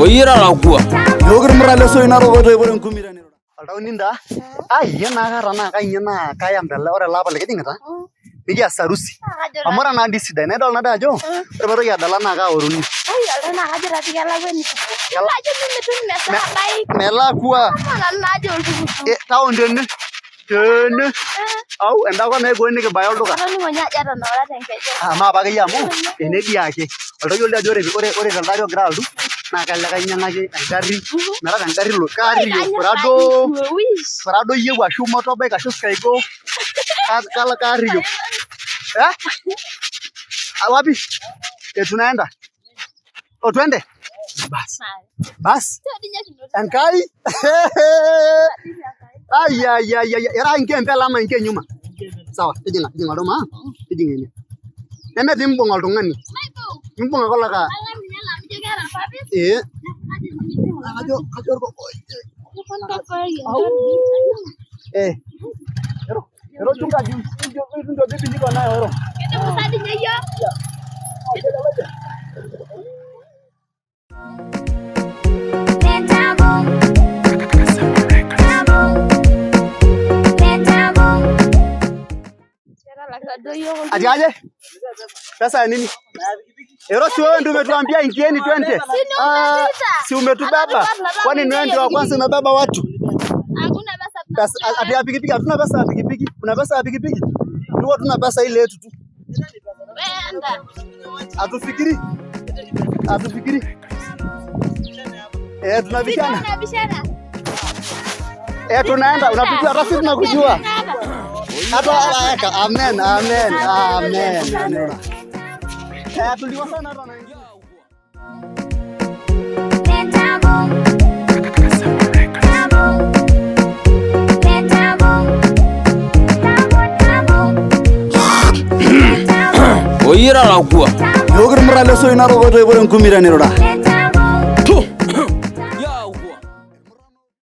Oyira lakua. Yook irmurran le Soi Narok oitoipore nkumi tenirura. Oltau nintaa? Ai iyie naa kaata naa kai ninye naa kayam tele ore ele apa likijing'ita nikias harusi. Amu ore naa dii sidai naa idol naadii ajo ore paitoki adala naa kaaoruni. Ai oltau naa kajo taa kelakua enikipuo. Kajo mitum mesaa bike. Melakua. Nanu naajo oltukutuk. Eh, town tene. Tene. Au enda kona eikoni nikibaya olduka. Atoning'o ninye ajo etanaura tenkeju. Ah, maape akeyie amu ene dii ake. Oltoyio dii ajo ore telde ari ogira alotu naa kelelek ainyang'aki engarri metaa engarri ilo kaarriyo Prado, Prado iyieu ashu motorbike ashu skygo kalo kaarriyo. Eh? Wapi? Eh, tunaenda? Oh, twende? Bas. Bas. Enkai. Ai ai ai ai era inke mbele ama inke nyuma? Sawa, tijing'a tijing'a oltuma, tijing'a ene. Nemetii imbung oltung'ani. Imbung ake olaka. Ee. Kajo kajo orkokoyoi. Eh. Ero ero chunga vitu ndio bibi niko nayo ero. Ati aje? Pesa ya nini? Ero si wewe ndio umetuambia ingieni twende. Ah, si umetubeba. Kwani ni wewe ndio wa kwanza umebeba watu? Hakuna pesa Pesa ati ya pikipiki, hatuna pesa ya pikipiki. Kuna pesa ya pikipiki? Tulikuwa tuna pesa ile yetu tu. Wenda. Hatufikiri. Hatufikiri. Eh, tunabishana. Tunabishana. Eh, tunaenda. Unatujua hata sisi tunakujua. Hata amen, amen, amen. Amen. Eh, tulikosana hata na wengine. Oyira lakua. Yook irmurran le Soi Narok oitoipore nkumi tenirura.